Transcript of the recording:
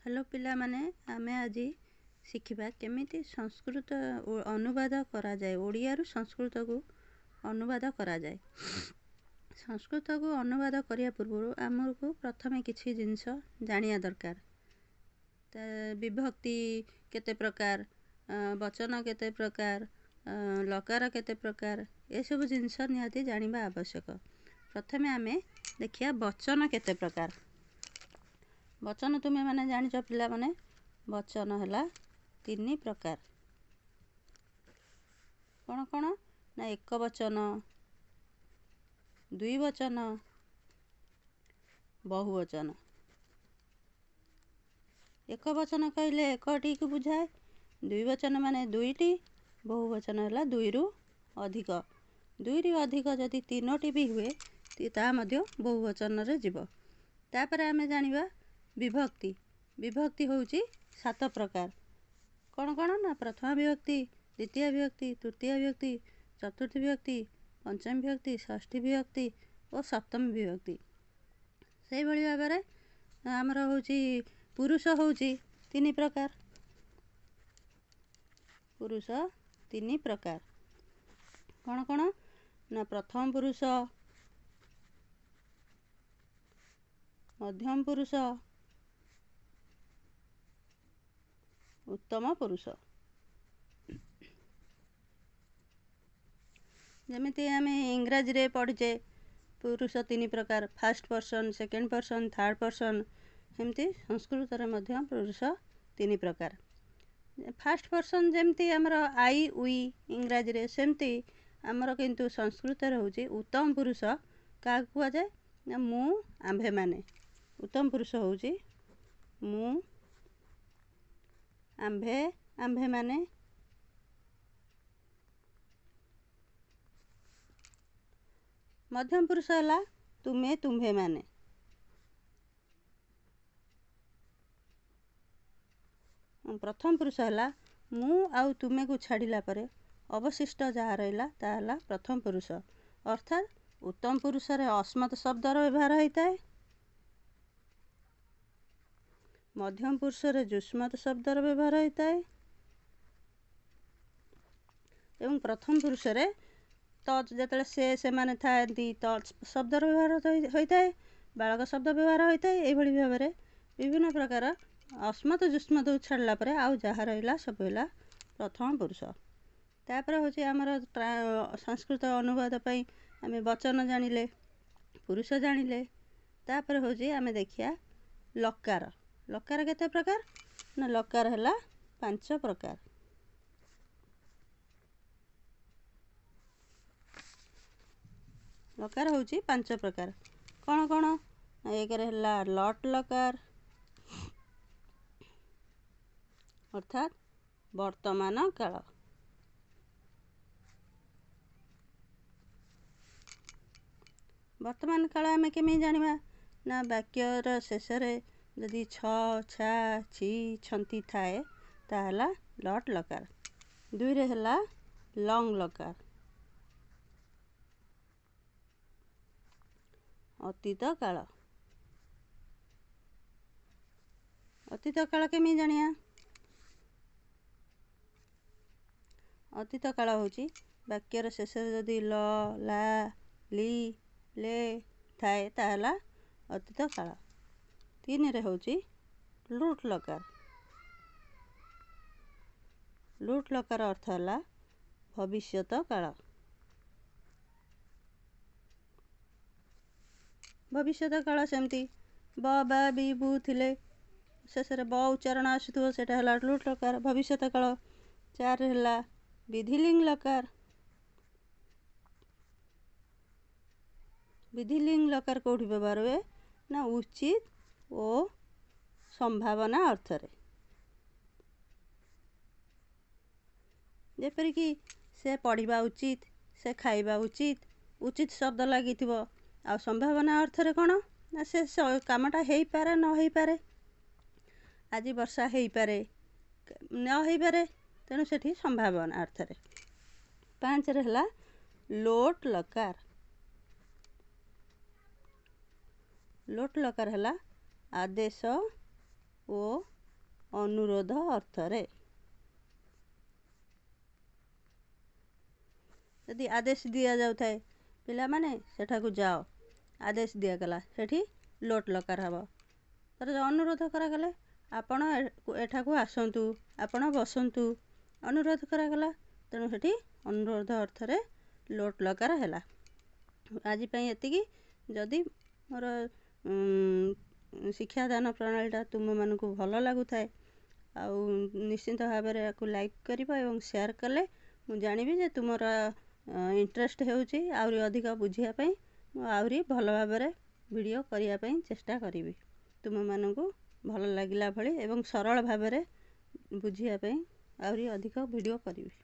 Hello ପିଲାମାନେ, ଆମେ ଆଜି ଶିଖିବା କେମିତି ସଂସ୍କୃତ ଅନୁବାଦ କରାଯାଏ। ଓଡ଼ିଆରୁ ସଂସ୍କୃତକୁ ଅନୁବାଦ କରାଯାଏ। ସଂସ୍କୃତକୁ ଅନୁବାଦ କରିବା ପୂର୍ବରୁ ଆମକୁ ପ୍ରଥମେ କିଛି ଜିନିଷ ଜାଣିବା ଦରକାର। ବିଭକ୍ତି କେତେ ପ୍ରକାର, ବଚନ କେତେ ପ୍ରକାର, ଲକାର କେତେ ପ୍ରକାର, ଏସବୁ ଜିନିଷ ନିହାତି ଜାଣିବା ଆବଶ୍ୟକ। ପ୍ରଥମେ ଆମେ ଦେଖିବା ବଚନ କେତେ ପ୍ରକାର। ବଚନ ତୁମେମାନେ ଜାଣିଛ ପିଲାମାନେ, ବଚନ ହେଲା ତିନି ପ୍ରକାର। କ'ଣ କ'ଣ ନା ଏକ ବଚନ, ଦୁଇ ବଚନ, ବହୁବଚନ। ଏକ ବଚନ କହିଲେ ଏକଟିକୁ ବୁଝାଏ, ଦୁଇ ବଚନ ମାନେ ଦୁଇଟି, ବହୁବଚନ ହେଲା ଦୁଇରୁ ଅଧିକ। ଦୁଇରୁ ଅଧିକ ଯଦି ତିନୋଟି ବି ହୁଏ ତାହା ମଧ୍ୟ ବହୁବଚନରେ ଯିବ। ତାପରେ ଆମେ ଜାଣିବା ବିଭକ୍ତି। ବିଭକ୍ତି ହେଉଛି 7 ପ୍ରକାର। କ'ଣ କ'ଣ ନା ପ୍ରଥମ ବିଭକ୍ତି, ଦ୍ୱିତୀୟ ବିଭକ୍ତି, ତୃତୀୟ ବିଭକ୍ତି, ଚତୁର୍ଥୀ ବିଭକ୍ତି, ପଞ୍ଚମ ବିଭକ୍ତି, ଷଷ୍ଠୀ ବିଭକ୍ତି ଓ ସପ୍ତମ ବିଭକ୍ତି। ସେଇଭଳି ଭାବରେ ଆମର ହେଉଛି ପୁରୁଷ ହେଉଛି 3 ପ୍ରକାର। ପୁରୁଷ 3 ପ୍ରକାର। କ'ଣ କ'ଣ ନା ପ୍ରଥମ ପୁରୁଷ, ମଧ୍ୟମ ପୁରୁଷ, ଉତ୍ତମ ପୁରୁଷ। ଯେମିତି ଆମେ ଇଂରାଜୀରେ ପଢ଼ିଛେ ପୁରୁଷ 3 ପ୍ରକାର, first person, second person, third person, ସେମିତି ସଂସ୍କୃତରେ ମଧ୍ୟ ପୁରୁଷ 3 ପ୍ରକାର। ଫାଷ୍ଟ ପର୍ସନ୍ ଯେମିତି ଆମର I, we ଇଂରାଜୀରେ, ସେମିତି ଆମର କିନ୍ତୁ ସଂସ୍କୃତରେ ହେଉଛି ଉତ୍ତମ ପୁରୁଷ। କାହାକୁ କୁହାଯାଏ ନା ମୁଁ, ଆମ୍ଭେମାନେ। ଉତ୍ତମ ପୁରୁଷ ହେଉଛି ମୁଁ, ଆମ୍ଭେ, ଆମ୍ଭେମାନେ। ମଧ୍ୟମ ପୁରୁଷ ହେଲା ତୁମେ, ତୁମ୍ଭେମାନେ। ପ୍ରଥମ ପୁରୁଷ ହେଲା ମୁଁ ଆଉ ତୁମେକୁ ଛାଡ଼ିଲା ପରେ ଅବଶିଷ୍ଟ ଯାହା ରହିଲା ତାହା ହେଲା ପ୍ରଥମ ପୁରୁଷ। ଅର୍ଥାତ୍ ଉତ୍ତମ ପୁରୁଷରେ ଅସ୍ମତ୍ ଶବ୍ଦର ବ୍ୟବହାର ହୋଇଥାଏ, ମଧ୍ୟମ ପୁରୁଷରେ ଯୁଷ୍ମତ୍ ଶବ୍ଦର ବ୍ୟବହାର ହୋଇଥାଏ ଏବଂ ପ୍ରଥମ ପୁରୁଷରେ ତତ୍, ଯେତେବେଳେ ସେ ସେମାନେ ଥାଆନ୍ତି ତତ୍ ଶବ୍ଦର ବ୍ୟବହାର ହୋଇଥାଏ, ବାଳକ ଶବ୍ଦ ବ୍ୟବହାର ହୋଇଥାଏ। ଏଇଭଳି ଭାବରେ ବିଭିନ୍ନ ପ୍ରକାର ଅସ୍ମତ୍ ଯୁଷ୍ମତକୁ ଛାଡ଼ିଲା ପରେ ଆଉ ଯାହା ରହିଲା ସବୁ ହେଲା ପ୍ରଥମ ପୁରୁଷ। ତାପରେ ହେଉଛି ଆମର ସଂସ୍କୃତ ଅନୁବାଦ ପାଇଁ ଆମେ ବଚନ ଜାଣିଲେ, ପୁରୁଷ ଜାଣିଲେ। ତାପରେ ହେଉଛି ଆମେ ଦେଖିବା ଲକାର। ଲକାର କେତେ ପ୍ରକାର ନା ଲକାର ହେଲା 5 ପ୍ରକାର। ଲକାର ହେଉଛି 5 ପ୍ରକାର। କ'ଣ କ'ଣ? ଏକରେ ହେଲା ଲଟ୍ ଲକାର, ଅର୍ଥାତ୍ ବର୍ତ୍ତମାନ କାଳ। ବର୍ତ୍ତମାନ କାଳ ଆମେ କେମିତି ଜାଣିବା ନା ବାକ୍ୟର ଶେଷରେ ଯଦି ଛ, ଛା, ଛି, ଛନ୍ତି ଥାଏ ତାହା ହେଲା ଲଟ୍ ଲକାର। 2ରେ ହେଲା ଲଙ୍ଗ ଲକାର, ଅତୀତ କାଳ। ଅତୀତ କାଳ କେମିତି ଜାଣିବା? ଅତୀତ କାଳ ହେଉଛି ବାକ୍ୟର ଶେଷରେ ଯଦି ଲ, ଲା, ଲି, ଲେ ଥାଏ ତାହା ହେଲା ଅତୀତ କାଳ। 3ରେ ହେଉଛି ଲୁଟ୍ ଲକାର। ଲୁଟ୍ ଲକାର ଅର୍ଥ ହେଲା ଭବିଷ୍ୟତ କାଳ। ଭବିଷ୍ୟତ କାଳ ସେମିତି ବ, ବା, ବି, ବୁ ଥିଲେ ଶେଷରେ ବ ଉଚ୍ଚାରଣ ଆସୁଥିବ, ସେଇଟା ହେଲା ଲୁଟ୍ ଲକାର, ଭବିଷ୍ୟତ କାଳ। 4 ହେଲା ବିଧିଲିଙ୍ଗ ଲକାର। ବିଧିଲିଙ୍ଗ ଲକାର କେଉଁଠି ବ୍ୟବହାର ହୁଏ ନା ଉଚିତ ଓ ସମ୍ଭାବନା ଅର୍ଥରେ। ଯେପରିକି ସେ ପଢ଼ିବା ଉଚିତ, ସେ ଖାଇବା ଉଚିତ, ଉଚିତ ଶବ୍ଦ ଲାଗିଥିବ। ଆଉ ସମ୍ଭାବନା ଅର୍ଥରେ କ'ଣ ନା ସେ କାମଟା ହେଇପାରେ ନ ହେଇପାରେ, ଆଜି ବର୍ଷା ହେଇପାରେ ନ ହେଇପାରେ, ତେଣୁ ସେଠି ସମ୍ଭାବନା ଅର୍ଥରେ। 5ରେ ହେଲା ଲୋଟ୍ ଲକାର। ଲୋଟ୍ ଲକାର ହେଲା ଆଦେଶ ଓ ଅନୁରୋଧ ଅର୍ଥରେ। ଯଦି ଆଦେଶ ଦିଆଯାଉଥାଏ, ପିଲାମାନେ ସେଠାକୁ ଯାଅ, ଆଦେଶ ଦିଆଗଲା, ସେଠି ଲୋଟ୍ ଲକାର ହେବ। ଧର ଅନୁରୋଧ କରାଗଲେ, ଆପଣ ଏଠାକୁ ଆସନ୍ତୁ, ଆପଣ ବସନ୍ତୁ, ଅନୁରୋଧ କରାଗଲା, ତେଣୁ ସେଠି ଅନୁରୋଧ ଅର୍ଥରେ ଲୋଟ୍ ଲକାର ହେଲା। ଆଜି ପାଇଁ ଏତିକି। ଯଦି ମୋର ଶିକ୍ଷାଦାନ ପ୍ରଣାଳୀଟା ତୁମମାନଙ୍କୁ ଭଲ ଲାଗୁଥାଏ, ଆଉ ନିଶ୍ଚିନ୍ତ ଭାବରେ ଏହାକୁ ଲାଇକ୍ କରିବ ଏବଂ ସେୟାର କଲେ ମୁଁ ଜାଣିବି ଯେ ତୁମର ଇଣ୍ଟରେଷ୍ଟ ହେଉଛି ଆହୁରି ଅଧିକ ବୁଝିବା ପାଇଁ। ମୁଁ ଆହୁରି ଭଲ ଭାବରେ ଭିଡ଼ିଓ କରିବା ପାଇଁ ଚେଷ୍ଟା କରିବି, ତୁମମାନଙ୍କୁ ଭଲ ଲାଗିଲା ଭଳି ଏବଂ ସରଳ ଭାବରେ ବୁଝିବା ପାଇଁ ଆହୁରି ଅଧିକ ଭିଡ଼ିଓ କରିବି।